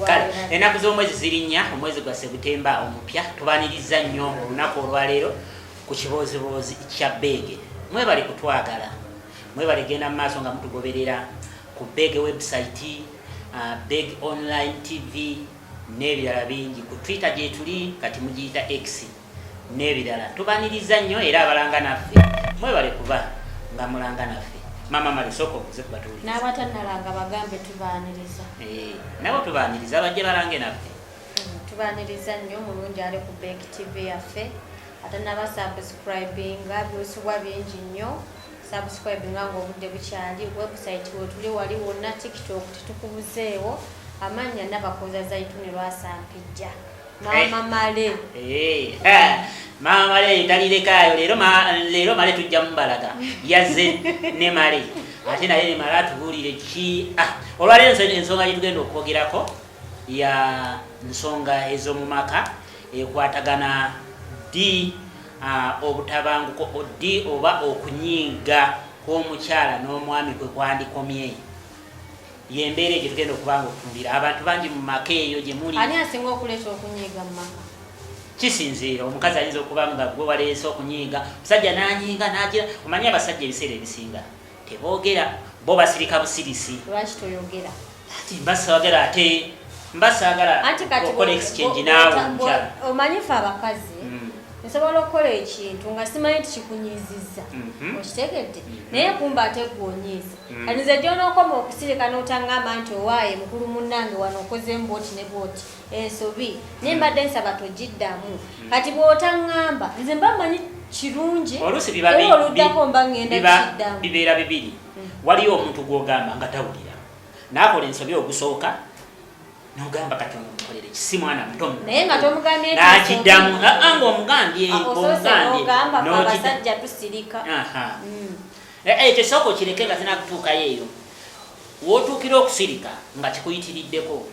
Kale ennaku z'omwezi ziri 4, omwezi gwa Sebutemba omupya. Tubaniriza nnyo olunaku olwaleero ku Kibooziboozi kya Beege. Mwebale kutwagala, mwebale genda mu maaso nga mutugoberera ku Beege website, Beege Online TV n'ebirala bingi. Ku Twitter gyetuli, kati mugiyita X, n'ebirala. Tubaniriza nnyo era abalanga naffe, mwebale kuba nga mulanga naffe. Mama Male, sooka obuze kubatuwuliriza. N'abatannalanga bagambe tubaaniriza. Eh, nabo tubaniriza, bajje balange naffe. Tubaaniriza nnyo mulungi ali ku Beeg TV yaffe. Atanaba subscribinga, byosubwa bingi nnyo. Subscribinga ng'obudde bukyali. Website wetuli wali wonna, TikTok tetukubuzeewo. Amannya Nabakoza Zaituni Lwasampijja, Maama Male. Eh, ha, Maama Male talirekayo leero. Leero Male tujja mubalaga yazze ne Male, ate naye ne Male atubuulire ki. Ah, olwaleero ensonga gye tugenda okwogerako ya nsonga ez'omu maka ekwatagana ddi, obutabanguko ddi oba okunyiiga kw'omukyala n'omwami kwe kwandikomye. Yembeera egyo tugenda okuba nga okutumbira abantu bangi mu maka eyo gye muli. Ani asinga okuleeta okunyiiga mu maka? Kisinziira. Omukazi ayinza okuba nga gwe waleese okunyiiga, omusajja n'anyiiga n'agira. Omanyi abasajja ebiseera ebisinga teboogera, bo basirika busirisi. Lwaki toyogera? Ati mbasaagala, ate mbasaagala Anti kati okukola exchange naawe omukyala. Omanyi fe abakazi, nsobola okukola ekintu nga simanyi nti kikunyiizizza. Okitegedde? Naye kumba ate gwe onyiiza. Kati nze gyonookoma okusirika n'otaŋŋamba nti owaaye mukulu munnange, wano okozeemu bwoti ne bwoti ensobi, naye mbadde nsaba togiddamu. Kati bw'otaŋŋamba, nze mba mmanyi kirungi Oluusi biba era oluddako mba ŋŋenda kiddamu. Bibeera bibiri. Waliyo omuntu gw'ogamba nga tawulira, n'akola ensobi ogusooka, nogamba kati ono mukolere ki, si mwana muto. Naye nga tomugambye nti N'akiddamu. ensobi. Ah, ah, ng'omugambye. Osoose ng'omugambye n'ogamba fe abasajja tusirika. Aha. Eh, ekyo sooka okireke nga sinakutuukayo eyo. Wootuukira okusirika nga kikuyitiriddeko,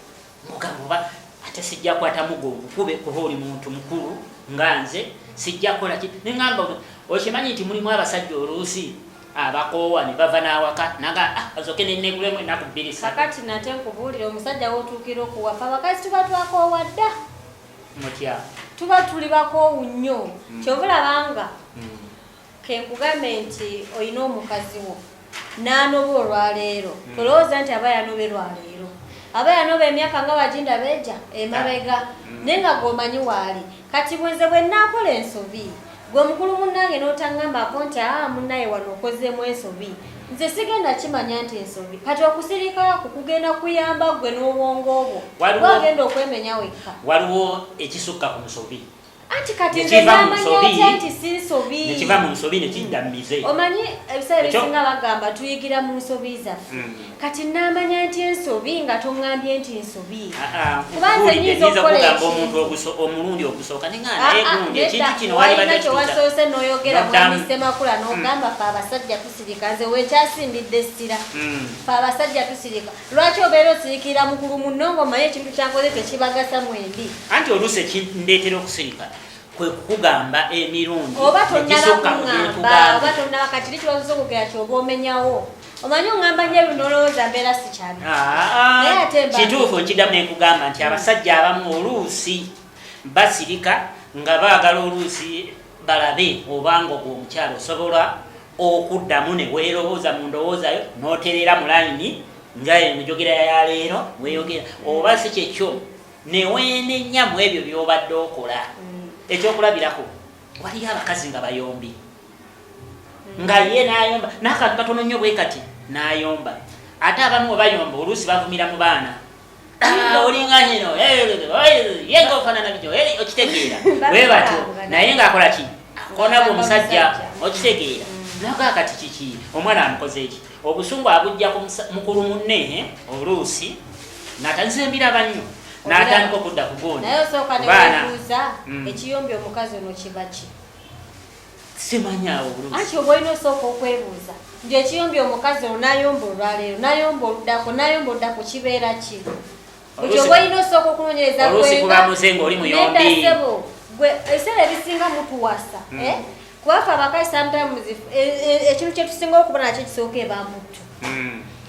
ng'ogamba oba ate sijja kwata mugo nkukube kuba oli muntu mukulu nga nze, sijja kukola ki. Neŋŋamba okimanyi nti mulimu abasajja oluusi abakoowa ne bava n'awaka naga, ah, azoke nenegulemu ennaku 2, 3. Kakati nate nkubuulire, omusajja wootuukira okuwafa, abakazi tuba twakoowa dda. Mutya? Tuba tuli bakoowu nnyo. Kyova olabanga kenkugambe nti olina omukazi wo n'anoba olwaleero, tolowooza nti aba yanobe lwaleero. Aba yanoba emyaka nga baginda beeja emabega, naye nga gweomanyi waali. Kati bwenze bwe naakola ensobi, gwe mukulu munnange n'otaŋŋambako nti aa munnaye, wano okozeemu ensobi, nze sigenda kimanya nti ensobi. Kati okusirika ku kugenda kuyamba gwe n'obwongo bwo gwagenda okwemenya wekka. Waliwo ekisukka ku nsobi. Anti kati nze Nekiva mu namanya nsobi, atya nti si nsobi? Nekiva mu nsobi nekidda mu mize. Omanyi ebiseera ebisinga bagamba tuyigira mu nsobi zaffe. Kati namanya nti ensobi nga toŋŋambye nti nsobi? Ah, ah, Kuba nze nkubuulidde, nnyinza nnyinza okukola okugamba ekintu. omuntu omulundi ogusooka ne ŋŋamba, Ah, naye ah, gundi nedda, ekintu kino walina walibadde kye wasoose n'oyogera. N'oddamu. Mwami Ssemakula, n'ogamba fe abasajja tusirika. Nze wekyasimbidde essira. Fe abasajja tusirika. Lwaki obeera osirikira mukulu munno ng'omanyi ekintu kyakoze tekibagasa mwembi? Anti oluusi ekindeetera okusirika kwe kukugamba emirundi Oba tonnaba egisukka mu kuŋŋamba, gyenkugambye. oba tonnaba. Kati kiri kiwasoose okugera kyoba omenyawo. Omanyi oŋŋamba nnyo ebyo n'olowooza mbeera sikyabi. Ah, Naye ate kituufu, nkiddamu nenkugamba nti abasajja abamu oluusi basirika nga baagala oluusi balabe obanga ogwo omukyala osobola okuddamu ne weerowooza mu ndowoozayo n'otereera mu layini nga enjogera ya leero weeyogera, oba si kyekyo ne weenenya mu ebyo by'obadde okola. Ekyokulabirako, waliyo abakazi nga bayombi, nga ye n'ayomba n'akantu katono nnyo bwe kati n'ayomba. Ate abamu bwe bayomba oluusi bavumira mu baana. Ah, olinga nyino ye nga ofaanana bityo, okitegeera? Bwe batyo, naye ng'akola ki? Akona bwe omusajja, okitegeera? Naga kati kiki omwana amukoze eki? Obusungu abujja ku mukulu munne oluusi natanze mbiraba nnyo, n'atandika okudda ku gundi. Naye osooka ne Baana. weebuuza, ekiyombya omukazi ono kiba ki? Simanyaawo oluusi. Anti oba olina osooka okwebuuza nti ekiyombya omukazi ono n'ayomba olwaleero, n'ayomba oluddako, n'ayomba oluddako, kibeera ki? Ekyo oba olina osooka okunoonyereza. Oluusi kuba muze ng'oli muyombi. Nedda ssebo, gwe ebiseera ebisinga mutuwasa, eh? Kuba ffe abakazi sometimes ekintu kye tusinga okuba nakyo ekisooka eba mutto.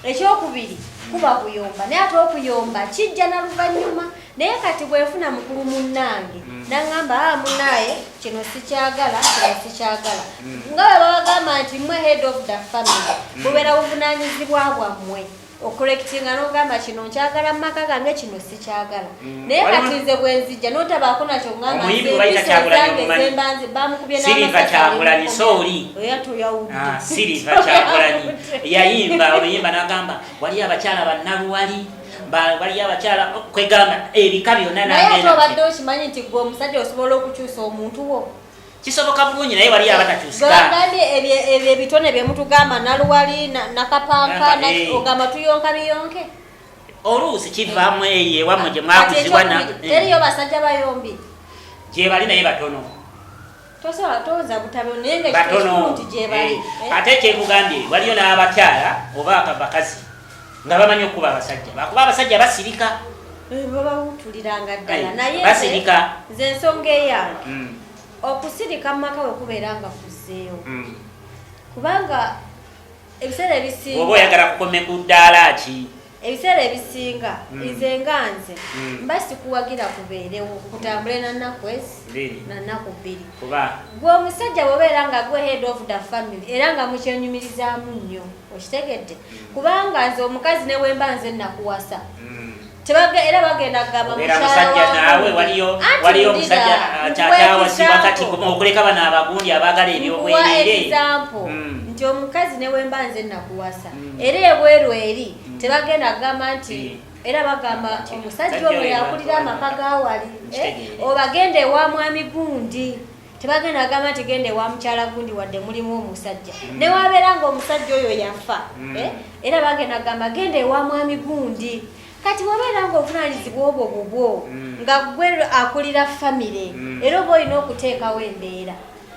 Ekyokubiri, Kuba kuyomba, naye ate okuyomba kijja na luvannyuma. Naye kati bwenfuna mukulu munnange naŋŋamba, "A munaaye, kino sikyagala, kino sikyagala," nga bwe babagamba nti mwe head of the family, bubeera buvunaanyizibwa bwammwe okucorrectinga n'ogamba, "Kino nkyagala mu maka gange, kino sikyagala." Naye kati nze bwenzijja n'otabaako nakyo ŋŋamba, Omuyimbi nze gwe bayita empisa Kyagulanyi ezange omumanyi? zembanze bamukubye Silver n'amasasi. Kyagulanyi, Ali sooli. Oya toyawudde. Ah, Silver Kyagulanyi yayimba oluyimba n'agamba waliyo abakyala bannaluwali, waliyo abakyala, kwegamba ebika byonna. Naye ate N'agenda obadde okimanyi nti gwe omusajja osobola okukyusa omuntu wo? Kisoboka bulungi, naye waliyo abatakyusika. Gwebagambye ebyo ebitone byemutugamba, naluwali, nakapanka, ogamba tuyonka biyonke. Oluusi kivaamu eyo ewammwe gye Kati mwakuzibwa na ekyokubiri, teriyo basajja bayombi? Gye bali, naye batono. Tosobola towoza butabe, naye nga Batono. ekikulu nti gyebali. Ate ekyekugambye, waliyo n'abakyala oba bakazi nga bamanyi okuba abasajja, bakuba abasajja basirika. Babawutuliranga ddala. Naye Basirika. nze ensonga eyange, okusirika mu maka we kubeera nga kuzzeewo, kubanga ebiseera Oba ebisinga oyagala kukome ku ddaala ki? Ebiseera ebisinga, nze nga nze, mba sikuwagira kubeerewo kutambule na nnaku ezi 2. Na nnaku 2. Kuba Gwe omusajja bw'obeera nga gwe head of the family, era nga mukyenyumirizaamu nnyo, okitegedde? Kubanga nze omukazi ne bwemba nze nakuwasa, era bagenda kugamba Obeera mukyala musajja wa naawe. gundi. Waliyo Anti waliyo wulira, omusajja nkuwa akyawasibwa kati example. okuleka bano abagundi abaagala Nkuwa ebyobwerere. example nti omukazi ne bwemba nze nakuwasa, era ebweru eri tebagenda kugamba nti era bagamba omusajja Musajja ono oyo yakulira amaka gawali. Nkitegeere. Obagenda ewa mwami gundi, tebagenda kugamba nti genda ewa mukyala gundi, wadde mulimu omusajja. Newabeera nga omusajja oyo yafa, era bagenda kugamba genda ewa mwami gundi. Kati wabeera nga obuvunanyizibwa obwo bubwo, nga gwe akulira famire, era oba olina okuteekawo embeera,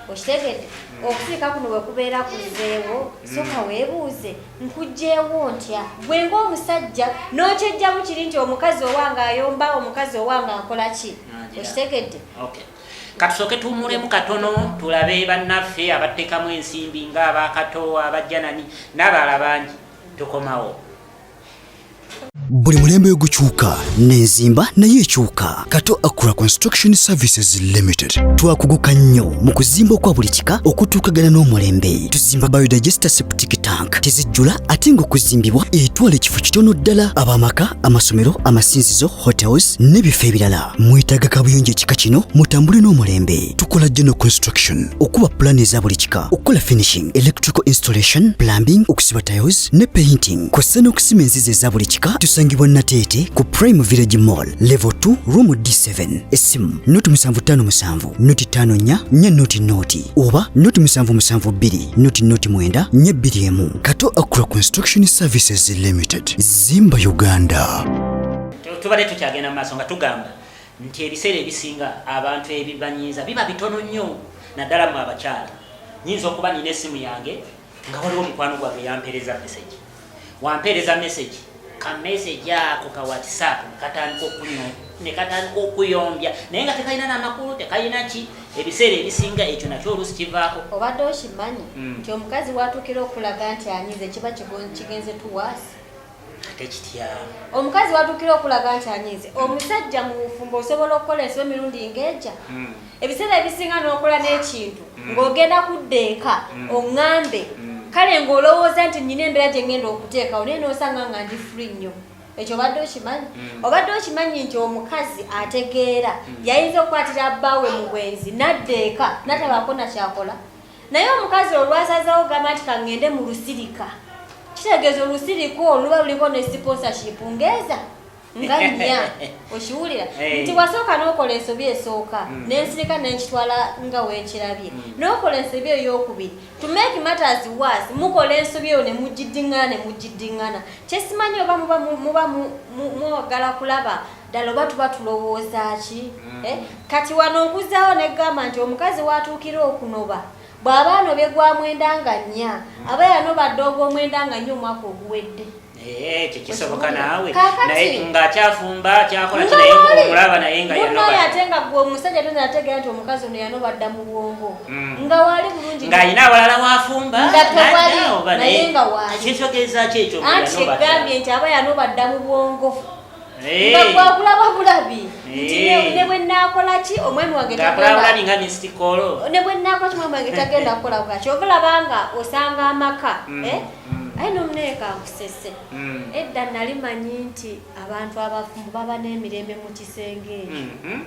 okitegedde? Okusirika kuno bwe kubeera kuzeewo, soka weebuuze, nkugjeewo ntya? Gwe ng'omusajja n'okyejjamu kiri nti omukazi owange ayomba, omukazi owange akola ki? Nagira. Okitegedde? Okay. Katusooke tuwummulemu katono, tulabe bannaffe abateekamu ensimbi ng'abakato, abajjanani n'abalala bangi. Tukomawo. Buli mulembe ogukyuka n'enzimba naye ekyuka. Kato Accra Construction Services Limited twakuguka nnyo mu kuzimba okwa buli kika okutuukagana n'omulembe. Tuzimba biodigester septic tank, tezijjula ate ng'okuzimbibwa etwala ekifo kitono ddala. Ab'amaka, amasomero, amasinzizo, hotels n'ebifo ebirala, mwetaaga kabuyonjo ekika kino, mutambule n'omulembe. Tukola general construction, okuba pulaani eza buli kika, okukola finishing, electrical installation, plumbing, okusiba tiles ne painting, kw'ossa n'okusima enzizi eza buli kika. Tusangibwa Nateete ku Prime Village Mall, level 2, room D7. Essimu 0757 054 400 oba 0772 009 421. Kato Accra Construction Services Limited, zimba Uganda. Tubadde tukyagenda mu maaso nga tugamba nti ebiseera ebisinga abantu ebibanyiiza biba bitono nnyo, naddala mu abakyala. Nyinza okuba nina essimu yange nga waliwo mukwano gwange yampeereza message, wampeereza message, ka message ako ka WhatsApp ne katandika okuyombya, naye nga tekalina n'amakulu, tekalina ki. Ebiseera ebisinga ekyo nakyo oluusi kivaako. Obadde okimanyi nti omukazi watuukira okulaga nti anyize, kiba kigenze tuwaasi? Ate kitya? Omukazi watuukira okulaga nti anyize, omusajja mu bufumbo osobola okukola ensobi emirundi ng'eja. Ebiseera ebisinga n'okola n'ekintu ng'ogenda kudda eka oŋŋambe, kale ng'olowooza nti nnyina embeera gye ŋŋenda okuteekawo, naye n'osanga nga ndi free nnyo. Ekyo obadde okimanyi? Obadde okimanyi nti omukazi ategeera yayinza okukwatira bbaawe mu bwenzi, nadda eka natabaako nakyakola, naye omukazi olwasazeewo gamba nti kaŋŋende mu lusirika, kitegeeza olusirika olwo luba luliko ne sponsorship ngeeza nga nnya. Okiwulira? Nti wasooka n'okola ensobi esooka, nensirika nenkitwala nga wenkirabye, n'okola ensobi eyokubiri. To make matters worse, mukola ensobi eyo ne mugiddiŋŋana ne mugiddiŋŋana. Kyesimanyi oba muba mwagala kulaba ddala oba tuba tulowooza ki. Eh? Kati wano nkuzaawo negamba nti omukazi watuukira okunoba, bw'aba anobye gwa 94, aba yanoba dde ogw'omwenda nga 4 omwaka oguwedde. Eh, ekyo kisoboka naawe. Kaakati- Naye ng'akyafumba, akyakola ki, Nga naye waali. omulaba naye nga Munnaye yanoba. Ate nga gwe omusajja toyinza nategeera nti omukazi ono yanoba dda mu bwongo, nga waali bulungi, Ng'alina abalala wafumba. Nga tewali, nadda oba. Naye nga waali. Kitegeeza ki ekyo nga Anti yanoba dda? kyegambye nti aba yanoba dda mu bwongo, nga gwakulaba bulabi nti ne bwe naakola ki, omwami wange Ng'akulaba tagenda bulabi nga missed call. Ne bwe naakola ki, omwami wange tagenda kukola bwaki. Oba nga osanga amaka, eh? Aye nomunaye kankusese. Edda nali manyi nti abantu abafumbo baba n'emirembe mu kisenge ekyo,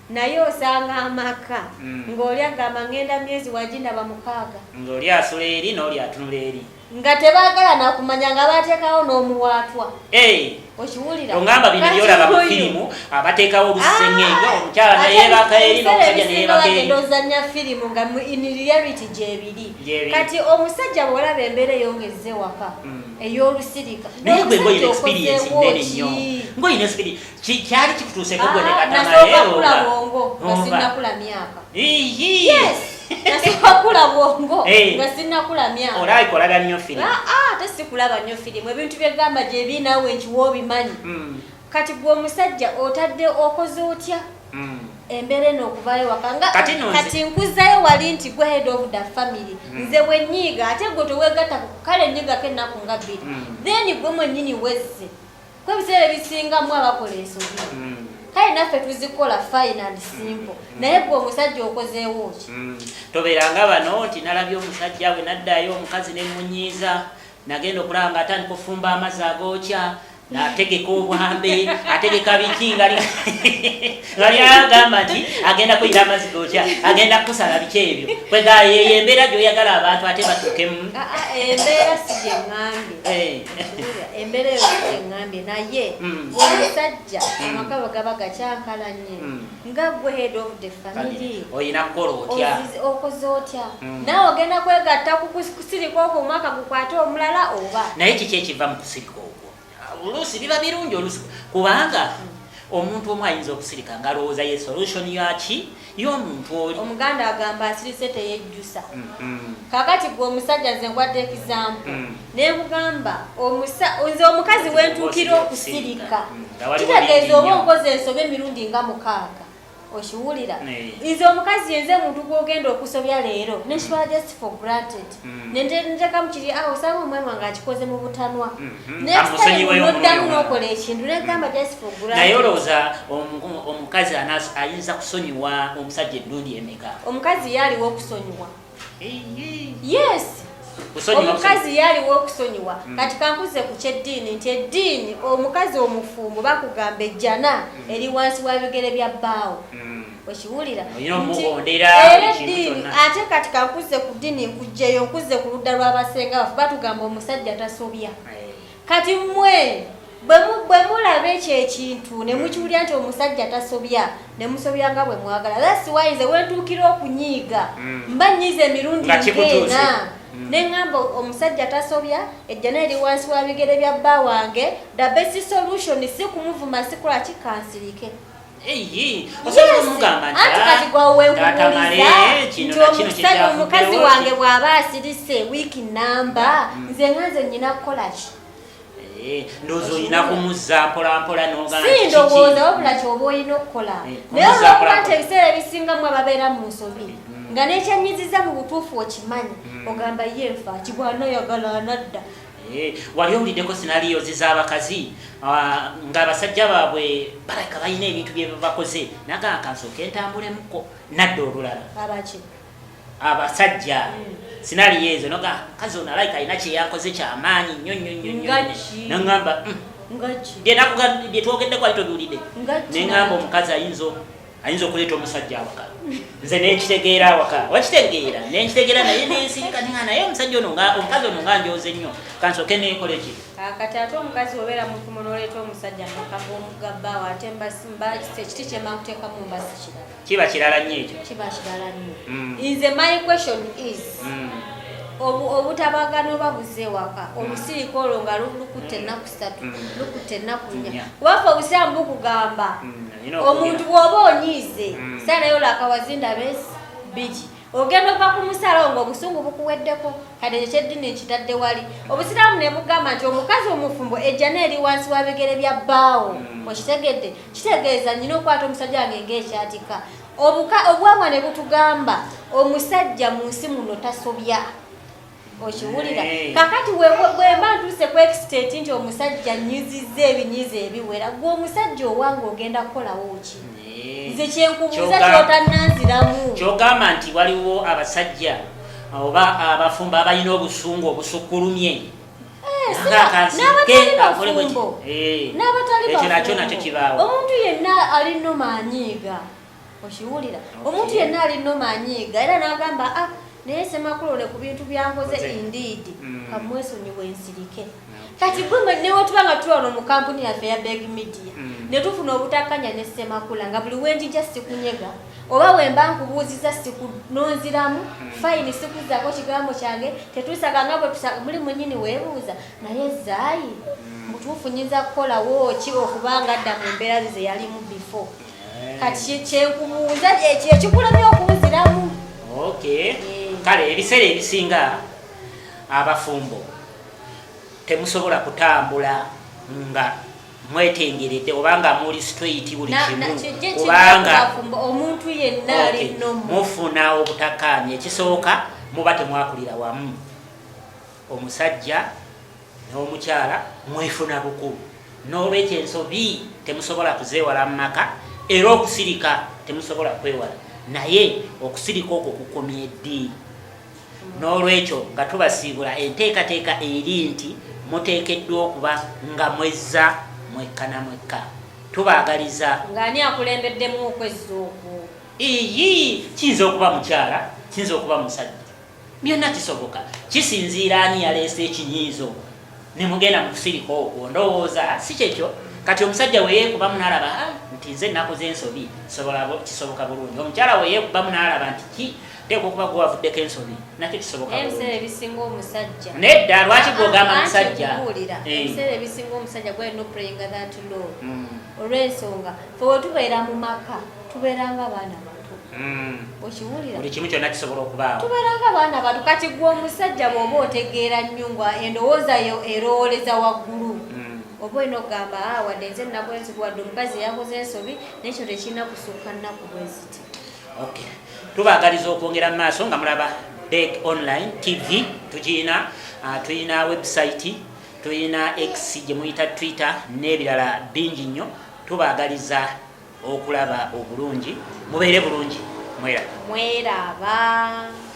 naye osanga amaka ng'oli agamba, "Ngenda myezi wagindaba 6." Ng'oli asula eri n'oli atunula eri. Nga tebaagala nakumanya, nga bateekawo n'omuwaatwa. Okiwulira? Ongamba bino Kati byolaba mu oyo- firimu, abateekawo olusengenge, Ah! omukyala Ate neyeebaka eri ebiseera n'omusajja ebisinga neyeebaka eri. bagenda ozannya firimu, nga in reality gyebiri. Gyebiri. Kati omusajja bw'olaba embeera eyo ng'ezze waka ey'olusirika, Naye gwe ng'olina omusajja experience okozeewo nnene ki? nnyo, ng'olina experience, kyali kikutuuseko gwe ne Ah, katamale nasooka kula oba? bwongo nga Oba. sinnakula myaka. Iiyi. Yes, nasooka kula bwongo nga sinnakula myaka. Olabika olaba nnyo firimu. Ah, ah, ate sikulaba nnyo firimu. Ebintu byegamba gyebiri naawe nkiwa obimanyi. Kati gwe omusajja otadde okoze otya embeera eno okuvayo waka nga Kati nno Kati nkuzzayo wali nti gwe head of the family. Nze bwe nyiiga, ate gwe teweegatta kale nyiigako ennaku nga 2, then gwe mwennyini wezze ku ebiseera ebisingamu abakola ensobi. Kale naffe tuzikola, fine and simple, naye gwe omusajja okozeewo ki? Tobeeranga bano nti nalabye omusajja bwe naddayo omukazi nemunyiiza, nagenda okulaba nga atandika ofumba amazzi agookya, nategeka obwambe, ategeka biki, nga lyagamba nti agenda kuyira amazzi gookya, agenda kukusala biki ebyo. Kwega yeyo embeera gy'oyagala abantu ate batuukemu? Ah, ah, embeera si gye ŋŋambye. Kiwulira, embeera eyo si gye ŋŋambye, naye omusajja amaka bwe gaba gakyankalanye, nga gwe head of the family, olina kukola otya? Okoze otya? Naawe ogenda kwegatta ku kusirika okwo, omwaka gukwate omulala oba? Naye kiki ekiva mu kusirika okwo? Oluusi biba birungi, oluusi kubanga omuntu omu ayinza okusirika ng'alowooza ye solution yaki y'omuntu oli. Omuganda agamba, "Asirise teyejjusa." Kakati gwe omusajja, nze nkwadde example, nenkugamba nze omukazi wentuukira okusirika, Nga waliwo kitegeeza bingi oba nnyo. onkoze ensobi emirundi nga 6. Okiwulira? Nze omukazi yenze muntu gwogenda okusobya leero nekitwala just for granted, nentekamu kiri awo, osanga omwami wange akikoze mu butanwa. Next time Amusonyiweyo noddamu omulundi. n'okola ekintu negamba just for granted. Naye olowooza omukazi ayinza kusonyiwa omusajja emirundi emeka? Omukazi ye aliwo okusonyiwa. Yes. Kusonyiwa. Omukazi ye aliwo okusonyiwa. Kati kankuze ku kyeddiini nti eddiini, omukazi omufumbo bakugamba ejjana eri wansi wa bigere bya bbaawo. Okiwulira? Olina Nti omugondera era buli kintu eddiini kyonna. Ate kati kankuze ku ddiini, nkugjeyo nkuze ku ludda lw'abasenga baffe, batugamba omusajja tasobya. Kati mmwe bwe mulaba ekyo ekintu ne mukiwulira nti omusajja tasobya, ne musobya nga bwe mwagala. That's why nze wentuukira okunyiiga, mba nyiiza emirundi Nga kikutuuse. ng'ena, ne ŋŋamba omusajja tasobya, ejjana eri wansi wa bigere bya bba wange. The best solution si kumuvuma, si kola kikansirike. Eyi, osobola omugamba nti, Anti "Ah, kati gwawe Taata Male, nkubuuliza kino nti na kino omusajja, kyekyavuddeo omukazi wange bw'aba asirise wiiki namba, nze nga nze nyina kukola ki? Eh, ndowooza olina kumuzza mpola mpola n'ogamba Si nti ndowooza, kiki? wabula kyoba olina okukola. Kumuzza Naye olwokuba mpola nti mpola. ebiseera ebisinga mu ababeera mu nsobi, nga n'ekyanyiziza mu butuufu okimanyi, ogamba ye nfa kibwanayagala anadda. Eh, wali owuliddeko scenarios z'abakazi, ah, ng'abasajja baabwe balabika balina ebintu bye bakoze, nagaa kansooke ntambulemuko nadda olulala? Abaki? Abasajja, scenario ezo noga mukazi ono alayika alina kyeyakoze kyamaanyi nnyo nnyo nnyo nnyo. Nga ki? Naŋŋamba, Nga ki? Bye twogeddeko ali tobiwulidde? Nga ki? Neŋŋamba omukazi ayinza okuleeta omusajja awaka, nze nenkitegeera awaka, wakitegeera, nenkitegeera, naye nensirika ninga naye omusajja ono omukazi ono nga njoze nnyo, kansooke nenkole ki? Kati ate omukazi obeera mufumo n'oleeta omusajja maka g'omugabbaawo, ate mba ekiti kyemba nkuteekamu mba si kirala. Kiba kirala nnyo ekyo. Kiba kirala nnyo. Nze my question is, obutabagano oba buze ewaka, olusirika olwo nga lukutte ennaku 3, lukutte ennaku 4, 4. Kubaffe obusiraamu bukugamba Olina okuwulira. omuntu bw'oba onyiize, saalayo lakawazinda besi 2. Ogenda ova ku musaala wo ng'obusungu bukuweddeko. Kati ekyo ky'eddiini nkitadde wali. Obusiraamu ne bugamba nti omukazi omufumbo ejjana eri wansi wa bigere bya bbaawo. Okitegedde? Kitegeeza nnyina okwata omusajja wange ng'ekyatika. Obuwangwa ne butugamba omusajja mu nsi muno tasobya. Okiwulira? Kakati bwemba ntuuse ku extent nti omusajja nnyizizza ebinyizo ebiwera, gwe omusajja owange ogenda kukolawo ki? Nze kyenkubuuza ky'otannanziramu. Kyogamba nti waliwo abasajja oba abafumbo abalina obusungu obusukkulumye. N'abatali bafumbo, n'abatali bafumbo, omuntu yenna ali noma anyiiga. Okiwulira? Omuntu yenna ali noma anyiiga era n'agamba, ah, naye Ssemakula one ku bintu byankoze indeed, kamwesonyiwe nsirike. Kati gwe newetuba nga tuli wano mu kampuni yaffe ya Beg Media, ne tufuna obutakkanya ne Ssemakula, nga buli wenjija sikunyega oba wemba nkubuuziza sikunonziramu, fine, sikuzzaako kigambo kyange, tetusaga nga bwe tusaga muli mwennyini weebuuza, naye Zaayi mutuufu nyinza kukolawo ki okuba nga adda mu mbeera ze ze yalimu before? Kati kyenkubuuza ekikulemye okunziramu. Kale ebiseera ebisinga abafumbo temusobola kutambula nga mwetengeredde oba nga muli straight buli kimu, kubanga omuntu yenna ali normal. Mufuna obutakkaanya. Ekisooka, muba temwakulira wamu, omusajja n'omukyala mwefuna bukulu, n'olwekyo ensobi temusobola kuzeewala mu maka, era okusirika temusobola kwewala, naye okusirika okwo kukomye ddi? N'olwekyo nga tubasiibula, enteekateeka eri nti muteekeddwa okuba nga mwezza mwekka na mwekka. Tubaagaliza. Ng'ani akulembeddemu okwezza okwo? Iyi, kiyinza okuba mukyala, kiyinza okuba musajja, byonna kisoboka. Kisinziira ani yaleese ekinyiizo ne mugenda mu kusirika okwo. Ndowooza si kyekyo. Kati omusajja weyeekubamu n'alaba, ah, nti nze nnakoze ensobi, kisoboka bulungi. Omukyala weyeekubamu n'alaba nti ki teekwa okuba gwe wavuddeko ensobi, nakyo kisoboka. Ebiseera ebisinga omusajja. Nedda, lwaki gwogamba musajja? Ebiseera ebisinga omusajja gwalina okuplayinga that role, olw'ensonga fe we tubeera mu maka tubeera nga baana bato. Okiwulira? Buli kimu kyonna kisobola okubaawo. Tubeera nga baana bato. Kati gwe omusajja bw'oba otegeera nnyo nga endowooza yo erowooleza waggulu, oba olina okugamba, ah, wadde nze nnakoze ensobi, wadde omukazi yakoze ensobi, nekyo tekirina kusukka nnaku bwe ziti. Okay, tubaagaliza okwongera mu maaso nga mulaba Beg Online TV. Tugirina, tulina website, tulina X gye muyita Twitter n'ebirala bingi nnyo. Tubaagaliza okulaba obulungi, mubeere bulungi, mweraba. Mweraba.